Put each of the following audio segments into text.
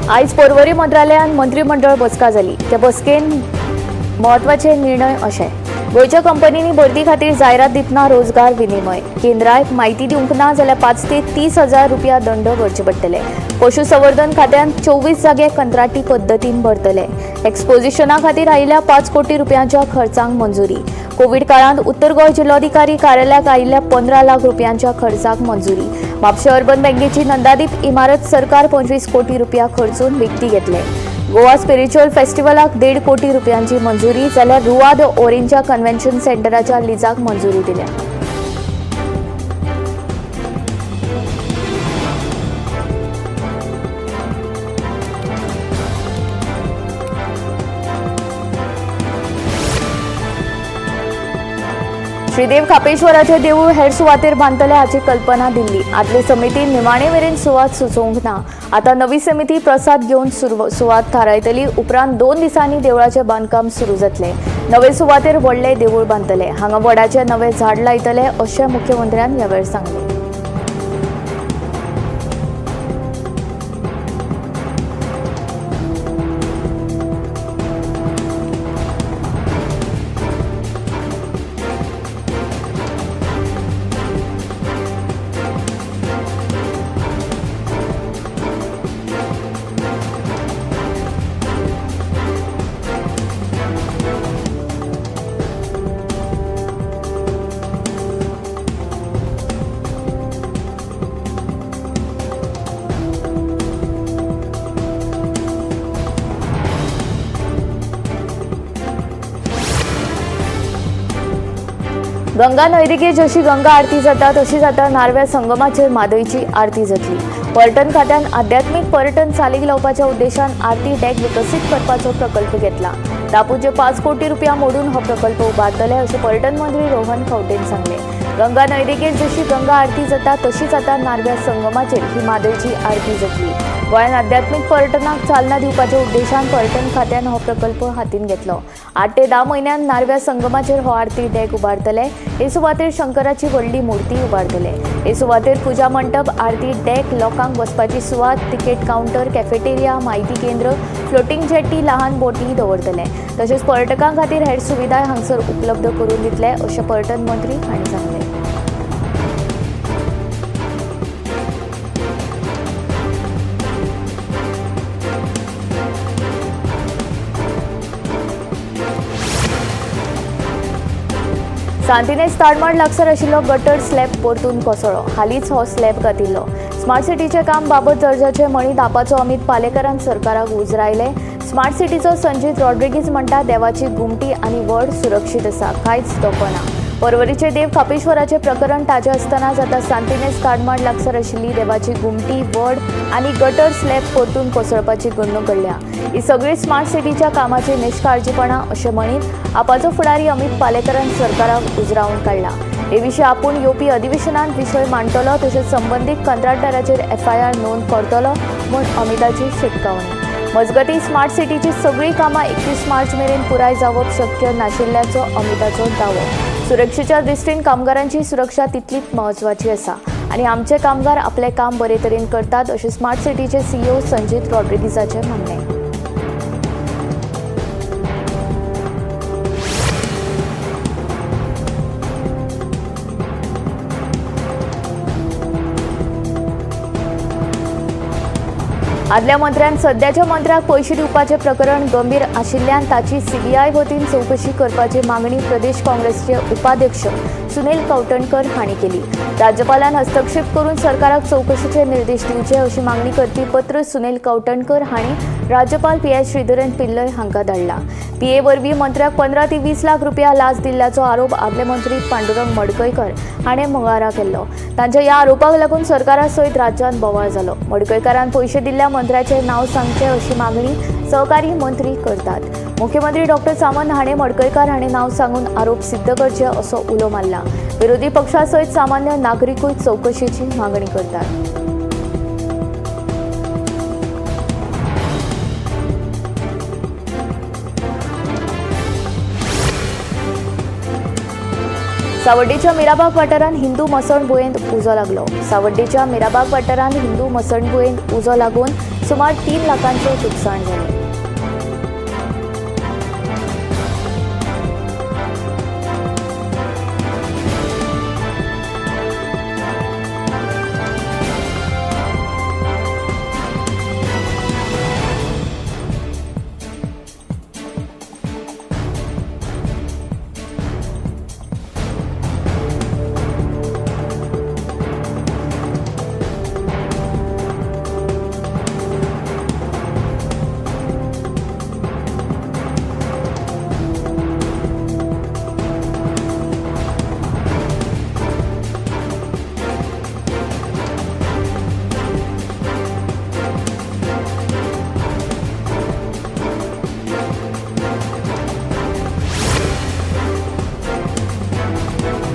आयज पर्वरी मंत्रालयान मंत्रीमंडळ बसका जाली. ते बसकेन म्हत्वाचे निर्णय अशे: गोंयच्या कंपनींनी भरती खातीर जायरात दितना रोजगार विनिमय केंद्राक म्हायती दिवंक ना जाल्यार 5 ते 30 हजार रुपया दंड भरचे पडटले. पशुसंवर्धन खात्यान 24 जागे कंत्राटी पद्दतीन भरतले. एक्सपोजिशना खातीर आयिल्ल्या 5 कोटी रुपयांच्या खर्चांक मंजुरी. कोवीड काळांत उत्तर गोंय जिल्लोधिकारी कार्यालयाक आयिल्ल्या 15 लाख रुपयांच्या खर्चाक मंजुरी. म्हापशें अर्बन बँकेची नंदादीप इमारत सरकार 25 कोटी रुपया खर्चून विकती घेतले. गोवा स्पिरिच्युअल फेस्टिवलाक 1.5 कोटी रुपयांची मंजुरी, जाल्यार रुआ the ओरेंजा कन्व्हेन्शन सेंटराच्या लिजाक मंजुरी दिल्या. श्रीदेव खापेश्वराचे देवूळ हेर सुवातेर बांदतले हाची कल्पना दिल्ली. आदली समिती निमाणे मेरेन सुवात सुचोवंक ना. आतां नवी समिती प्रसाद घेवन सुवात थारायतली. उपरांत 2 दिसांनी देवळाचें बांदकाम सुरू जातलें. नवे सुवातेर व्हडलें देवूळ बांदतले. हांगा वडाचें नवें झाड लायतले अशें मुख्यमंत्र्यान ह्या वेळार सांगलें. गंगा न्हंयेदेगेर जशी गंगा आरती जाता तशीच आतां नार्व्या संगमाचेर म्हादयची आरती जातली. पर्यटन खात्यान आध्यात्मीक पर्यटन चालीक लावपाच्या उद्देशान आरती डॅक विकसीत करपाचो प्रकल्प घेतला. 10.5 कोटी रुपया मोडून हो प्रकल्प उबारतले अशें पर्यटन मंत्री रोहन खंवटेन सांगलें. गंगा न्हंयेदेगेर जशी गंगा आरती जाता तशीच आतां नार्व्या संगमाचेर ही म्हादयची आरती जातली. गोंयांत आध्यात्मीक पर्यटनाक चालना दिवपाच्या उद्देशान पर्यटन खात्यान हो प्रकल्प हातीन घेतलो. 8 ते 10 म्हयन्यान नार्व्या संगमाचेर हो आरती डॅक उबारतले. हे सुवातेर शंकराची व्हडली मूर्ती उबारतले. हे सुवातेर पुजा मंडप, आरती डॅक, लोकांक बसपाची सुवात, तिकेट कावंटर, कॅफेटेरिया, म्हायती केंद्र, फ्लोटींग जेटी, लहान बोटी दवरतले. तशेंच पर्यटकां खातीर हेर सुविधाय हांगसर उपलब्ध करून दितले अशें पर्यटन मंत्री हांणी सांगलें. सांतिनेज ताडमाड लागसार आशिल्लो गटर स्लॅब परतून कोसळ्ळो. हालींच हो स्लॅब घातिल्लो. स्मार्ट सिटीचें काम बाबत दर्जाचें म्हणीत आपाचो अमित पालेकरान सरकाराक उजरायलें. स्मार्ट सिटीचो संजीत रॉड्रिगीज म्हणटा देवाची घुमटी आनी वड सुरक्षीत आसा, कांयच धोको ना. पर्वरीचे देव खापेश्वराचें प्रकरण ताजें आसतनाच आतां सांतिनेज ताडमाड लागसार आशिल्ली देवाची घुमटी, वड आनी गटर स्लॅब परतून कोसळपाची घडणूक घडल्या. ही सगळी स्मार्ट सिटीच्या कामाची निश्काळजीपणा अशें म्हणीत आपाचो फुडारी अमित पालेकरान सरकाराक उजरावन काडला. हे विशीं आपूण येवपी अधिवेशनांत विशय मांडटलो तशेंच संबंदीत कंत्राटदाराचेर एफआयआर नोंद करतलो म्हूण अमिताची शिटकावणी. मजगतीं स्मार्ट सिटीची सगळीं कामां 31 मार्च मेरेन पुराय जावप शक्य नाशिल्ल्याचो अमिताचो दावो. सुरक्षेच्या दृश्टीन कामगारांची सुरक्षा तितलीच म्हत्वाची आसा आनी आमचे कामगार आपलें काम बरे तरेन करतात अशें स्मार्ट सिटीचे सीईओ संजीत रॉड्रिगीजाचें म्हणणें. आदल्या मंत्र्यान सद्याच्या मंत्र्याक पयशे दिवपाचें प्रकरण गंभीर आशिल्ल्यान ताची सीबीआय वतीन चवकशी करपाची मागणी प्रदेश काँग्रेसचे उपाध्यक्ष सुनील कवठणकर हांणी केली. राज्यपालान हस्तक्षेप करून सरकाराक चवकशीचे निर्देश दिवचे अशी मागणी करपी पत्र सुनील कवठणकर हांणी राज्यपाल पी एस श्रीधरन पिल्लय हांकां धाडला. पीए वरवीं मंत्र्याक 15 ते 20 लाख रुपया लाच दिल्ल्याचो आरोप आदले मंत्री पांडुरंग मडकयकर हाणें मंगळारा केल्लो. तांच्या ह्या आरोपाक लागून सरकारा सयत राज्यांत बोवाळ जालो. मडकयकारान पयशे दिल्ल्या मंत्र्याचें नांव सांगचें अशी मागणी सहकारी मंत्री करतात. मुख्यमंत्री डॉक्टर सावंत हाणें मडकयकार हाणें नांव सांगून आरोप सिद्ध करचे असो उलो मारला. विरोधी पक्षा सयत सामान्य नागरिकूय चवकशेची मागणी करतात. सावड्डेच्या मिराबाग वाठारांत हिंदू मसणभुंयेंत उजो लागलो. सावड्डेच्या मिराबाग वाठारांत हिंदू मसणभुंयेंत उजो लागून सुमार 3 लाखांचें लुकसाण जालें.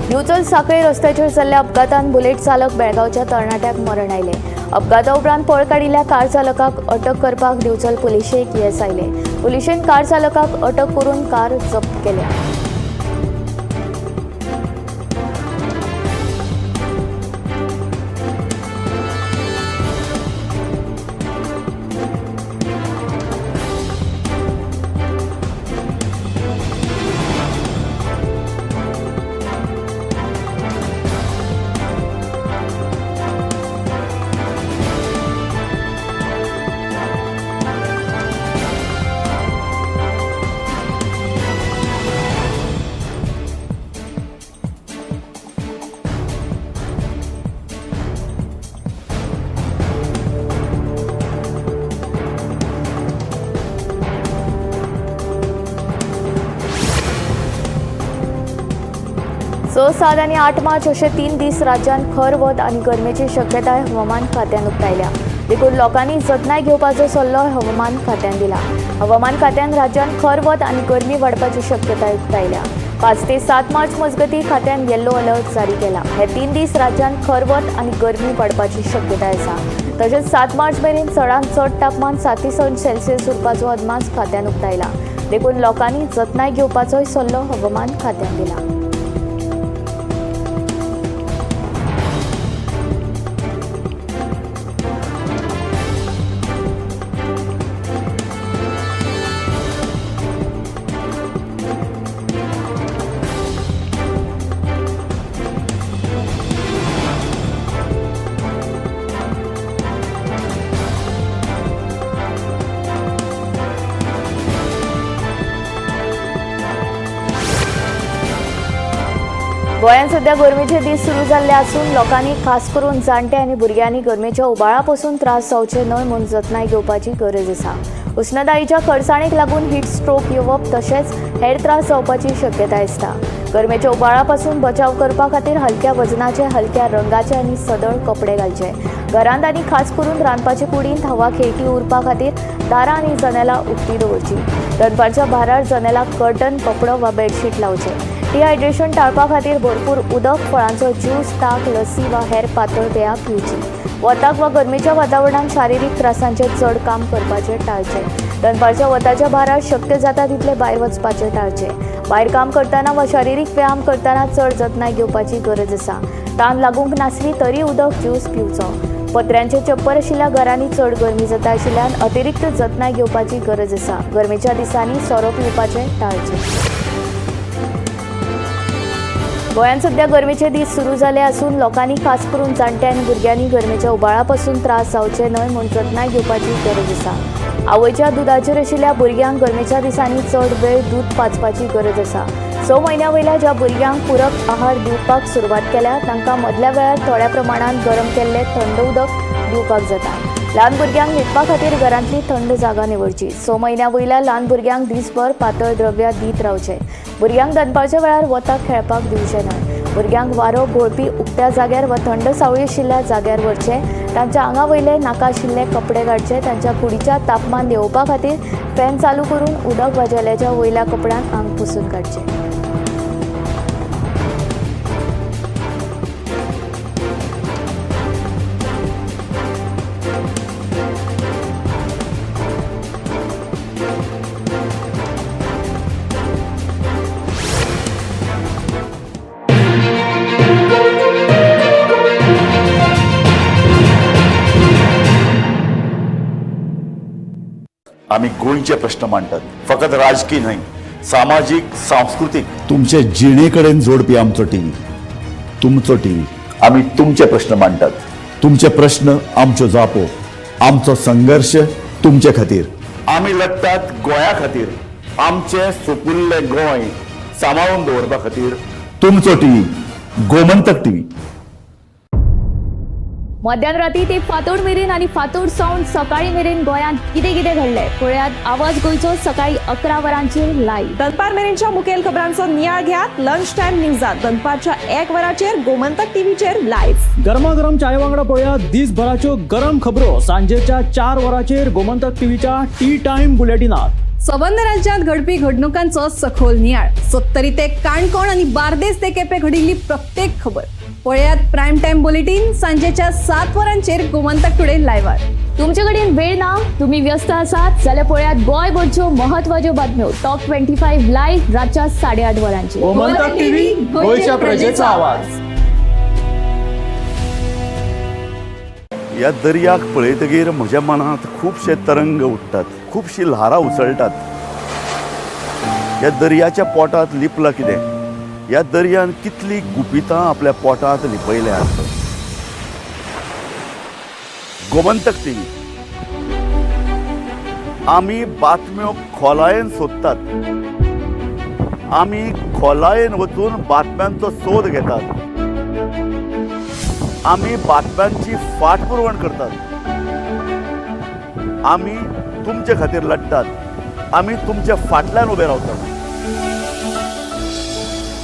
दिवचल साखळी रस्त्याचेर जाल्ल्या अपघातान बुलेट चालक बेळगांवच्या तरणाट्याक मरण आयलें. अपघाता उपरांत पळ काडिल्ल्या कार चालकाक अटक करपाक दिवचल पुलिशेक येस आयलें. पुलिशेन कार चालकाक अटक करून कार जप्त केल्या. स, 7 आनी 8 मार्च अशे 3 दीस राज्यांत खर वत आनी गरमेची शक्यताय हवामान खात्यान उक्तायल्या. देखून लोकांनी जतनाय घेवपाचो सल्लो हवामान खात्यान दिला. हवामान खात्यान राज्यांत खर वत आनी गरमी वाडपाची शक्यताय उक्तायल्या. 5 ते 7 मार्च मजगतीं खात्यान येल्लो अलर्ट जारी केला. हे 3 दीस राज्यांत खर वत आनी गरमी वाडपाची शक्यताय आसा. तशेंच 7 मार्च मेरेन चडांत चड तापमान 37 अंश सेल्सियस उरपाचो अदमास खात्यान उक्तायला. देखून लोकांनी जतनाय घेवपाचोय सल्लो हवामान खात्यान दिला. गोंयांत सध्या गरमेचे दीस सुरू जाल्ले आसून लोकांनी खास करून जाणटे आनी भुरग्यांनी गरमेच्या उबाळा पसून त्रास जावचे न्हय म्हूण जतनाय घेवपाची गरज आसा. उष्णतायेच्या खरसाणेक लागून हीट स्ट्रोक येवप तशेंच हेर त्रास जावपाची शक्यताय आसता. गरमेच्या उबाळा पसून बचाव करपा खातीर हलक्या वजनाचे, हलक्या रंगाचे आनी सदळ कपडे घालचे. घरांत आनी खास करून रांदपाचे कुडींत हवा खेळटी उरपा खातीर दारां आनी जनेलां उक्ती दवरची. दनपारच्या भारार जनेलाक कर्टन, कपडो वा बेडशीट लावचें. डिहायड्रेशन टाळपा खातीर भरपूर उदक, फळांचो ज्यूस, ताक, लसी वा हेर पातळ पेयां पिवची. वताक वा गरमेच्या वातावरणांत शारिरीक त्रासांचें चड काम करपाचें टाळचें. दनपारच्या वताच्या भारार शक्य जाता तितलें भायर वचपाचें टाळचें. भायर काम करतना वा शारिरीक व्यायाम करतना चड जतनाय घेवपाची गरज आसा. तान लागूंक नासली तरी उदक, ज्यूस पिवचो. पत्र्यांचे चप्पर आशिल्ल्या घरांनी चड गरमी जाता आशिल्ल्यान अतिरिक्त जतनाय घेवपाची गरज आसा. गरमेच्या दिसांनी सोरो पिवपाचें टाळचें. गोंयांत सध्या गरमेचे दीस सुरू जाले आसून लोकांनी खास करून जाणटे आनी भुरग्यांनी गरमेच्या उबाळा पसून त्रास जावचे न्हय म्हूण जतनाय घेवपाची गरज आसा. आवयच्या दुदाचेर आशिल्ल्या भुरग्यांक गरमेच्या दिसांनी चड वेळ दूद पाजपाची गरज आसा. 6 म्हयन्या वयल्या ज्या भुरग्यांक पुरक आहार दिवपाक सुरवात केल्या तांकां मदल्या वेळार थोड्या प्रमाणांत गरम केल्लें थंड उदक दिवपाक जाता. ल्हान भुरग्यांक न्हिदपा खातीर घरांतली थंड जागा निवडची. 6 म्हयन्या वयल्या ल्हान भुरग्यांक दीसभर पातळ द्रव्यां दीत रावचें. भुरग्यांक दनपारच्या वेळार वताक खेळपाक दिवचें न्हय. भुरग्यांक वारो घोळपी उक्त्या जाग्यार वा थंड सावळी आशिल्ल्या जाग्यार व्हरचें. तांच्या आंगा वयले नाका आशिल्ले कपडे काडचे. तांच्या कुडीच्या तापमान देंवोवपा खातीर फॅन चालू करून उदक वा जेल्याच्या वयल्या कपड्यान आंग पुसून काडचें. आमी गोंयचे प्रश्न मांडटात, फकत राजकी न्हय, सामाजीक, सांस्कृतीक, तुमचे जिणे कडेन जोडपी आमचो टीव्ही, तुमचो टीव्ही. आमी तुमचे प्रश्न मांडटात, तुमचे प्रश्न आमच्यो जापो, आमचो संघर्श तुमचे खातीर. आमी लढटात गोंया खातीर, आमचें सुपुल्लें गोंय सांबाळून दवरपा खातीर. तुमचो टीव्ही, गोमंतक टीव्ही. मध्यान राती ते फांतोड मेरेन आनी फांतोड सावन सकाळी मेरेन गोंयांत कितें कितें घडलें पळयात आवाज गोंयचो सकाळी 11 वरांचेर लायव्ह. दनपार मेरेनच्या मुखेल खबरांचो नियाळ घेयात लंच टायम न्यूजात दनपारच्या 1 वराचेर गोमंतक टीव्हीचेर लायव्ह. गरमागरम चाये वांगडा पळोवया दिसभराच्यो गरम खबरो सांजेच्या 4 वरांचेर गोमंतक टीव्हीच्या टी टायम बुलेटिनात. सबंद राज्यांत घडपी घडणुकांचो सखोल नियाळ, सत्तरी ते काणकोण आनी बार्देस ते केपें घडिल्ली प्रत्येक खबर पळयात प्रायम टायम बुलेटीन सांजेच्या 7 वरांचेर गोमंतक टुडे लायव्हार. तुमचे कडेन वेळ ना, तुम्ही व्यस्त आसात जाल्यार पळयात गोंयभरच्यो महत्वाच्यो बातम्यो टॉप 25 लायव्ह रातच्या 8:30 वरांचेर. गोमंतक टीव्ही, गोंयच्या प्रजेचा आवाज. ह्या दर्याक पळयतगीर म्हज्या मनांत खुबशे तरंग उठ्ठात, खुबशीं ल्हारां उसळटात. ह्या दर्याच्या पोटांत लिपलां कितें? ह्या दर्यान कितलीं गुपितां आपल्या पोटांत लिपयल्यांत? गोमंतक टीव्ही, आमी बातम्यो खोलायेन सोदतात, आमी खोलायेन वचून बातम्यांचो सोद घेतात, आमी बातम्यांची फाटपुरवण करतात, आमी तुमचे खातीर लढटात, आमी तुमच्या फाटल्यान उबे रावतात.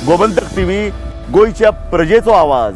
गोमंतक टीव्ही, गोंयच्या प्रजेचो आवाज.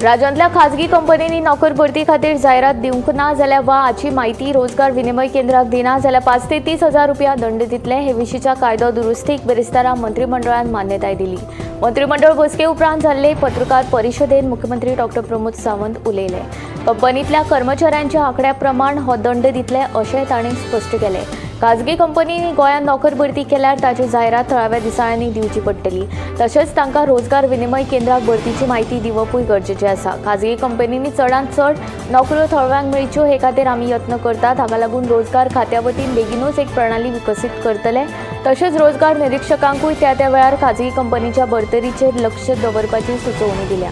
राज्यांतल्या खाजगी कंपनींनी नोकर भरती खातीर जायरात दिवंक ना जाल्यार वा हाची म्हायती रोजगार विनिमय केंद्राक दिना जाल्यार 5 ते 30 हजार रुपया दंड दितले. हे विशींच्या कायदो दुरुस्तीक बिरेस्तारा मंत्रिमंडळान मान्यताय दिली. मंत्रिमंडळ बसके उपरांत जाल्ले पत्रकार परिशदेंत मुख्यमंत्री डॉक्टर प्रमोद सावंत उलयले. कंपनींतल्या कर्मचाऱ्यांच्या आंकड्या प्रमाण हो दंड दितले अशें तांणी स्पश्ट केलें. खाजगी कंपनींनी गोंयांत नोकर भरती केल्यार ताची जायरात थळाव्या दिसाळ्यांनी दिवची पडटली. तशेंच तांकां रोजगार विनिमय केंद्राक भरतीची म्हायती दिवपूय गरजेचें आसा. खाजगी कंपनींनी चडांत चड नोकऱ्यो थळाव्यांक मेळच्यो हे खातीर आमी यत्न करतात. हाका लागून रोजगार खात्या वतीन बेगिनूच एक प्रणाली विकसीत करतले. तशेंच रोजगार निरिक्षकांकूय त्या त्या वेळार खाजगी कंपनीच्या भरतरीचेर लक्ष दवरपाची सुचोवणी दिल्या.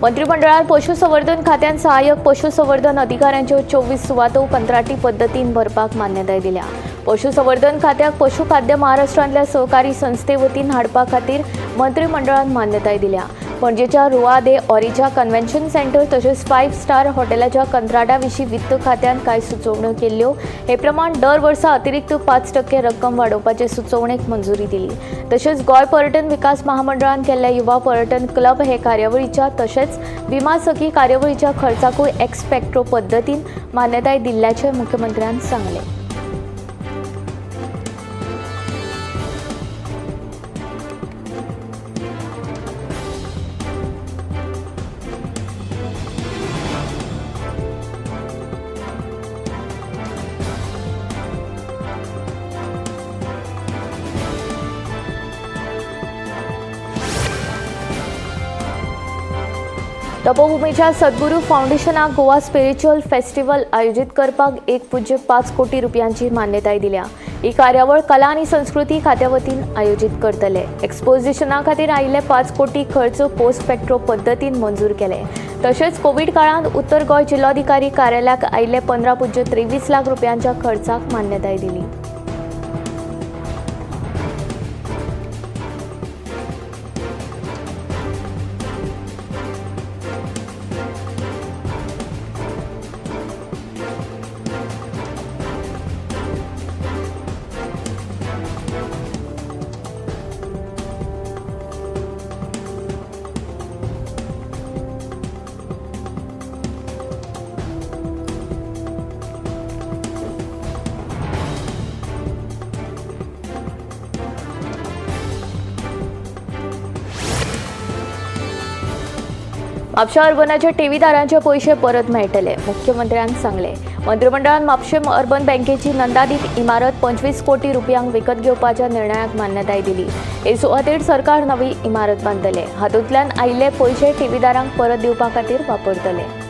मंत्रिमंडळान पशुसंवर्धन खात्यान सहाय्यक पशुसंवर्धन अधिकाऱ्यांच्यो 24 सुवातो कंत्राटी पद्दतीन भरपाक मान्यताय दिल्या. पशुसंवर्धन खात्याक पशुखाद्य महाराष्ट्रांतल्या सहकारी संस्थे वतीन हाडपा खातीर मंत्रिमंडळान मान्यताय दिल्या. पणजेच्या रुआ दे ऑरीच्या कन्व्हेन्शन सेंटर तशेंच 5 स्टार हॉटेलाच्या कंत्राटा विशीं वित्त खात्यान कांय सुचोवण्यो केल्ल्यो. हे प्रमाण दर वर्सा अतिरिक्त 5% रक्कम वाडोवपाचे सुचोवणेक मंजुरी दिली. तशेंच गोंय पर्यटन विकास महामंडळान केल्ल्या युवा पर्यटन क्लब हे कार्यावळीच्या तशेंच विमा सखी कार्यावळीच्या खर्चाकूय एक्सपॅक्ट्रो पद्दतीन मान्यताय दिल्ल्याचें मुख्यमंत्र्यान सांगलें. तपोभूमीच्या सद्गुरू फावंडेशनाक गोवा स्पिरिच्युअल फेस्टिवल आयोजीत करपाक 1.5 कोटी रुपयांची मान्यताय दिल्या. ही कार्यावळ कला आनी संस्कृती खात्या वतीन आयोजीत करतले. एक्सपोजिशना खातीर आयिल्ले 5 कोटी खर्च पोस्ट फॅक्ट्रो पद्दतीन मंजूर केले. तशेंच कोवीड काळांत उत्तर गोंय जिल्लोधिकारी कार्यालयाक आयिल्ले 15.23 लाख रुपयांच्या खर्चाक मान्यताय दिली. म्हापशा अर्बनाच्या ठेवीदारांचे पयशे परत मेळटले, मुख्यमंत्र्यान सांगले. मंत्रिमंडळान म्हापशें अर्बन बँकेची नंदादीप इमारत 25 कोटी रुपयांक विकत घेवपाच्या निर्णयाक मान्यताय दिली. हे सुवातेर सरकार नवी इमारत बांदतले. हातूंतल्यान आयिल्ले पयशे ठेवीदारांक परत दिवपा खातीर वापरतले.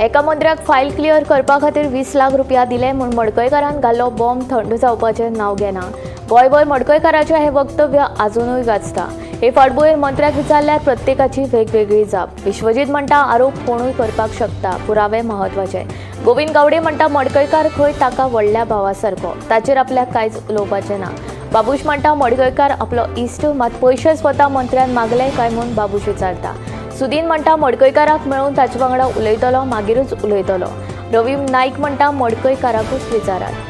एका मंत्र्याक फायल क्लियर करपा खातीर 20 लाख रुपया दिले म्हूण मडकयकारान घाल्लो बॉम्ब थंड जावपाचें नांव घेना. गोंयभर मडकयकाराचें हें वक्तव्य आजुनूय गाजता. हे फाटभुंयेर मंत्र्याक विचारल्यार प्रत्येकाची वेगवेगळी जाप. विश्वजीत म्हणटा आरोप कोणूय करपाक शकता, पुरावे म्हत्वाचे. गोविंद गावडे म्हणटा मडकयकार खंय ताका व्हडल्या भावा सारको, ताचेर आपल्याक कांयच उलोवपाचें ना. बाबूश म्हणटा मडकयकार आपलो इश्ट, मात पयशे स्वता मंत्र्यान मागले काय म्हूण बाबूश विचारता. सुदीन म्हणटा मडकयकाराक मेळून ताचे वांगडा उलयतलो, मागीरूच उलयतलो. रवी नायक म्हणटा मडकयकाराकूच विचारात.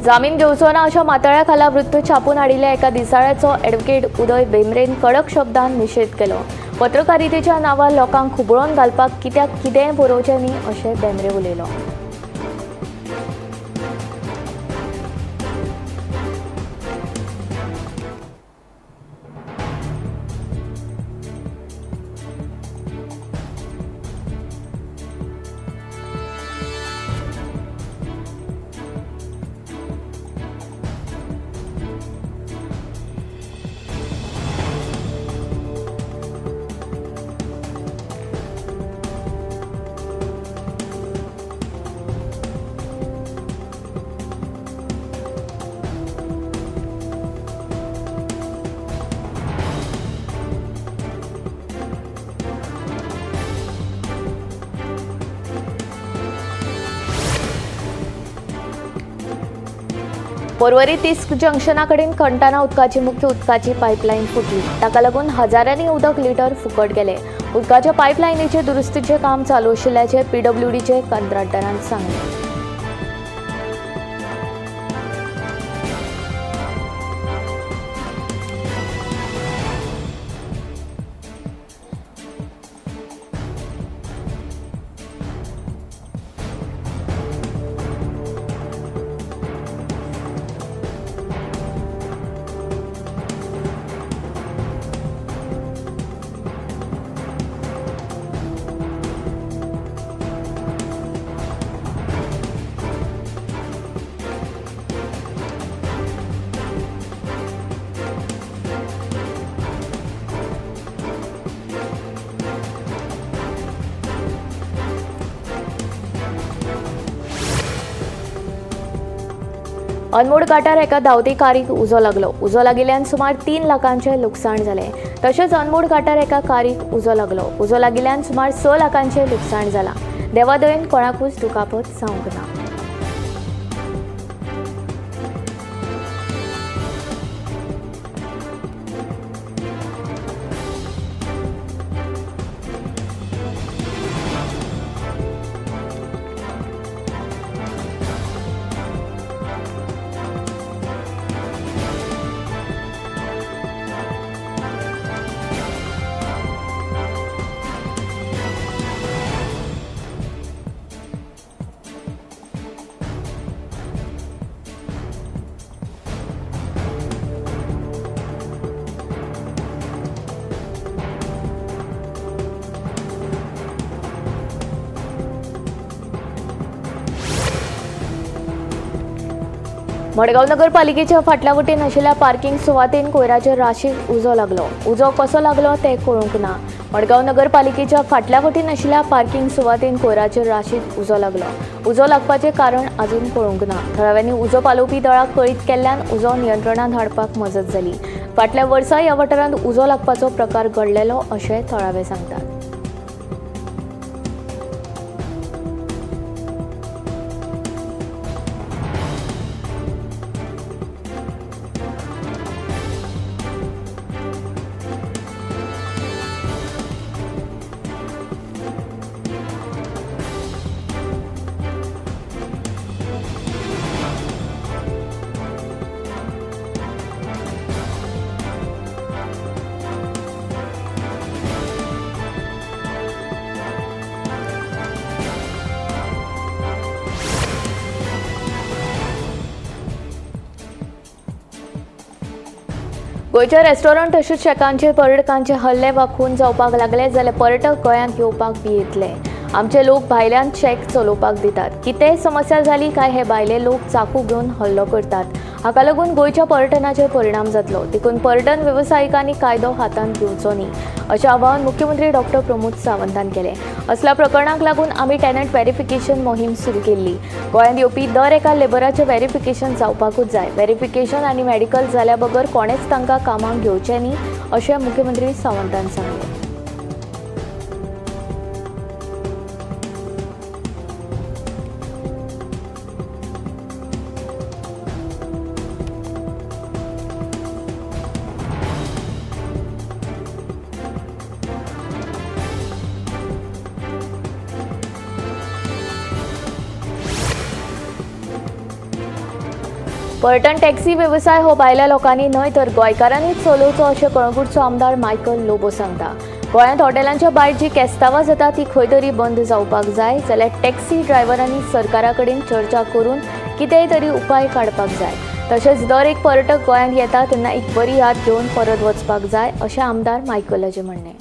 जामीन घेवचो ना अशा मातळ्या खाला वृत्त छापून हाडिल्ल्या एका दिसाळ्याचो ॲडव्होकेट उदय बेमरेन कडक शब्दान निशेध केलो. पत्रकारितेच्या नांवार लोकांक खुबळोवन घालपाक कित्याक कितेंय बरोवचें न्ही अशें बेमरे उलयलो. पर्वरी तिस्क जंक्शना कडेन खणटाना उदकाची मुख्य उदकाची पायपलायन फुटली. ताका लागून हजारांनी उदक लिटर फुकट गेले. उदकाच्या पायपलायनीचे दुरुस्तीचें काम चालू आशिल्ल्याचें पीडब्ल्यूडीचे कंत्राटदारान सांगलें. अनमोड काटार एका धांवती कारीक उजो लागलो. उजो लागिल्ल्यान सुमार 3 लाखांचें लुकसाण जालें. तशेंच अनमोड काटार एका कारीक उजो लागलो. उजो लागिल्ल्यान सुमार 6 लाखांचें लुकसाण जालां. देवादयेन कोणाकूच दुखापत जावंक ना. मडगांव नगरपालिकेच्या फाटल्या वटेन आशिल्ल्या पार्किंग सुवातेन कोयराचे राशीक उजो लागलो. उजो कसो लागलो तें कळूंक ना. मडगांव नगरपालिकेच्या फाटल्या वटेन आशिल्ल्या पार्किंग सुवातेन कोयराचे राशीक उजो लागलो. उजो लागपाचें कारण अजून कळूंक ना. थळाव्यांनी उजो पालोवपी दळाक कळीत केल्ल्यान उजो नियंत्रणांत हाडपाक मजत जाली. फाटल्या वर्सा ह्या वाठारांत उजो लागपाचो प्रकार घडलेलो अशें थळावे सांगतात. गोंयच्या रेस्टॉरंट तशेंच शॅकांचेर पर्यटकांचे हल्ले वा खून जावपाक लागले जाल्यार पर्यटक गोंयांत येवपाक भियेतले. आमचे लोक भायल्यान शॅक चलोवपाक दितात. कितेंय समस्या जाली काय हे भायले लोक चाकू घेवन हल्लो करतात. हाका लागून गोंयच्या पर्यटनाचेर परिणाम जातलो. देखून पर्यटन वेवसायिकांनी कायदो हातांत घेवचो न्ही अशें आवाहन मुख्यमंत्री डॉक्टर प्रमोद सावंतान केलें. असल्या प्रकरणाक लागून आमी टॅनंट व्हेरिफिकेशन मोहीम सुरू केल्ली. गोंयांत येवपी दर एका लेबराचें व्हेरिफिकेशन जावपाकूच जाय. व्हेरिफिकेशन आनी मेडिकल जाल्या बगर कोणेच तांकां कामाक घेवचें न्ही अशें मुख्यमंत्री सावंतान सांगलें. पर्यटन टॅक्सी वेवसाय हो भायल्या लोकांनी न्हय तर गोंयकारांनीच चलोवचो अशें कळंगूटचो आमदार मायकल लोबो सांगता. गोंयांत हॉटेलांच्या भायर जी केस्तांवां जाता ती खंय तरी बंद जावपाक जाय जाल्यार टॅक्सी ड्रायव्हरांनी सरकारा कडेन चर्चा करून कितेंय तरी उपाय काडपाक जाय. तशेंच दर एक पर्यटक गोंयांत येता तेन्ना एक बरी याद घेवन परत वचपाक जाय अशें आमदार मायकलाचें म्हणणें.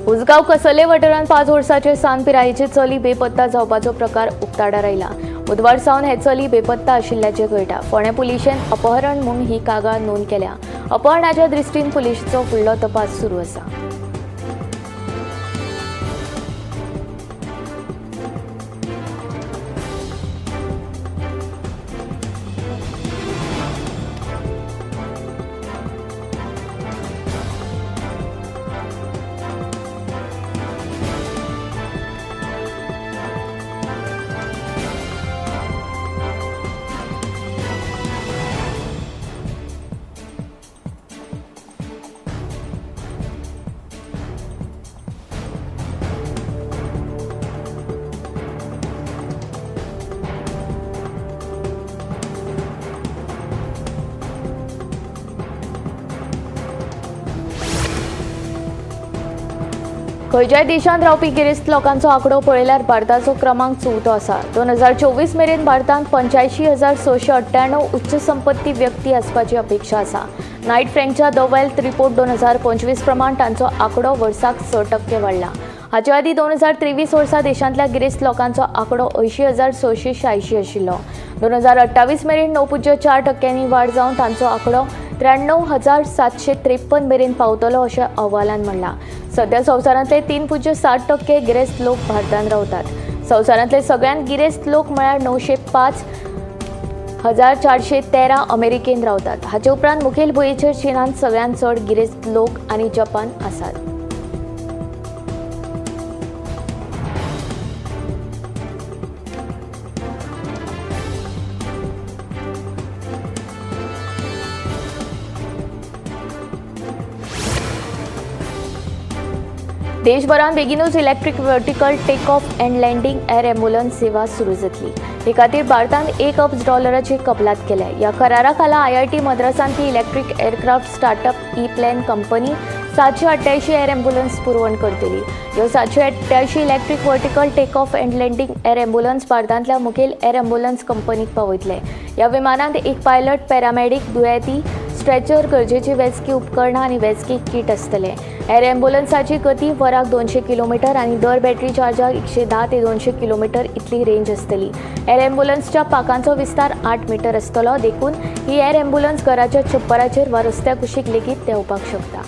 उसगांव कसले वाठारांत 5 वर्सांचे सान पिरायेचे चली बेपत्ता जावपाचो प्रकार उक्ताडार आयला. बुधवार सावन हे चली बेपत्ता आशिल्ल्याचें कळटा. फोंडें पुलिशेन अपहरण म्हूण ही कागाळ नोंद केल्या. अपहरणाच्या दृश्टीन पुलिशेचो फुडलो तपास सुरू आसा. खंयच्याय देशांत रावपी गिरेस्त लोकांचो आंकडो पळयल्यार भारताचो क्रमांक चवथो आसा. 2024 मेरेन भारतांत 85,698 उच्च संपत्ती व्यक्ती आसपाची अपेक्षा आसा. नायट फ्रँकच्या the wealth report 2025 प्रमाण तांचो आंकडो वर्साक 6% वाडला. हाचे आदीं 2023 वर्सा देशांतल्या गिरेस्त लोकांचो आंकडो 80,686 आशिल्लो. 2028 मेरेन 9.4% वाड जावन तांचो आंकडो 93,753 मेरेन पावतलो अशें अहवालान म्हणलां. सध्या संवसारांतले 3.7% गिरेस्त लोक भारतांत रावतात. संवसारांतले सगळ्यांत गिरेस्त लोक म्हळ्यार 905,413 अमेरिकेंत रावतात. हाचे उपरांत मुखेल भुंयेचेर चीनांत सगळ्यांत चड गिरेस्त लोक आनी जपान आसात. देशभरांत बेगीनूच electric vertical take off and landing air ambulance सेवा सुरू जातली. हे खातीर भारतान 1 अब्ज डॉलराची कबलात केल्या. ह्या करारा खाला IIT मद्रासांतली electric aircraft startup E Plane company 788 air ambulance पुरवण करतली. ह्यो 788 electric vertical take off and landing air ambulance भारतांतल्या मुखेल एअर एम्ब्युलन्स कंपनीक पावयतले. ह्या विमानांत एक पायलट, पॅरामॅडीक, दुयेंती, स्ट्रेचर, गरजेची वैजकी उपकरणां आनी वैजकी कीट आसतले. एअर एम्ब्युलन्साची गती वराक 200 किलोमिटर आनी दर बॅटरी चार्जाक 110 ते 200 किलोमिटर इतली रेंज आसतली. एअर एम्ब्युलन्सच्या पाखांचो विस्तार 8 मिटर आसतलो, देखून ही एअर एम्ब्युलन्स घराच्या छप्पराचेर वा रस्त्या कुशीक लेगीत देंवपाक शकता.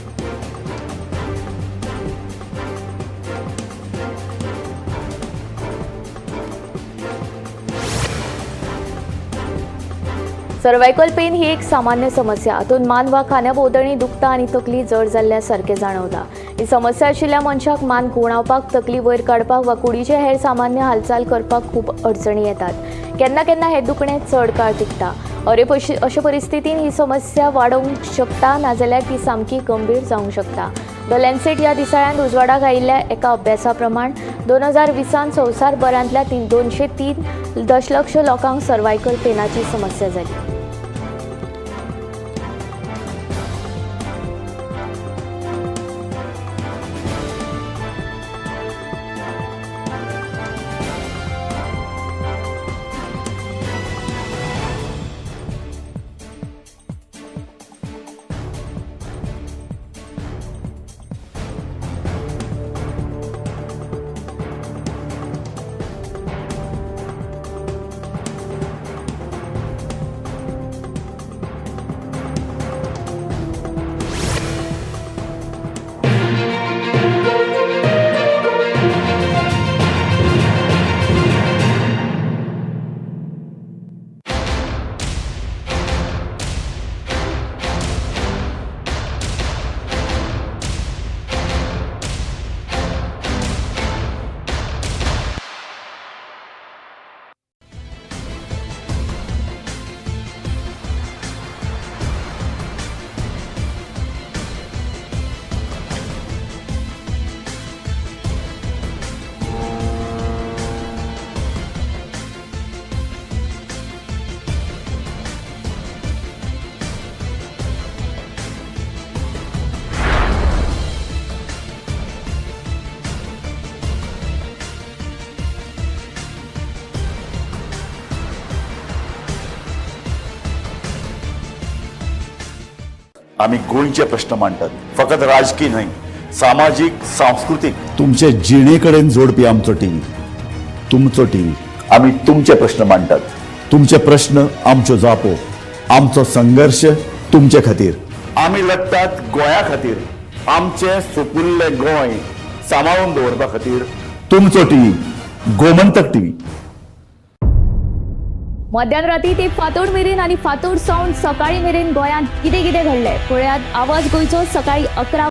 सर्वायकल पेन ही एक सामान्य समस्या. हातूंत मान वा खांद्या भोंवतणी दुखता आनी तकली जड जाल्ल्या सारकें जाणवता. ही समस्या आशिल्ल्या मनशाक मान घुंवडावपाक, तकली वयर काडपाक वा कुडीचे हेर सामान्य हालचाल करपाक खूब अडचणी येतात. केन्ना केन्ना हें दुखणें चड काळ तिगता. अरे पशी अशे परिस्थितीन ही समस्या वाडोवंक शकता, नाजाल्यार ती सामकी गंभीर जावंक शकता. The Lancet ह्या दिसाळ्यांत उजवाडाक आयिल्ल्या एका अभ्यासा प्रमाण 2020त संवसारभरांतल्या 203 दशलक्ष लोकांक सर्वायकल पेनाची समस्या जाली. आम्ही गोंयचे प्रश्न मांडटात. फकत राजकी न्हय, सामाजीक, सांस्कृतीक, तुमचे जिणेकडेन जोडपी आमचो टीव्ही, तुमचो टीव्ही. आम्ही तुमचे प्रश्न मांडटात. तुमचे प्रश्न, आमच्यो जापो. आमचो संघर्श तुमचे खातीर. आमी लढटात गोंया खातीर, आमचें सुपुल्लें गोंय सांबाळून दवरपा खातीर. तुमचो टीव्ही, गोमंतक टीव्ही. मध्यान राती ते फांतोड मेरेन आनी फांतोड सावन सकाळी मेरेन गोंयांत कितें कितें घडलें, पळयात आवाज गोंयचो सकाळी 11.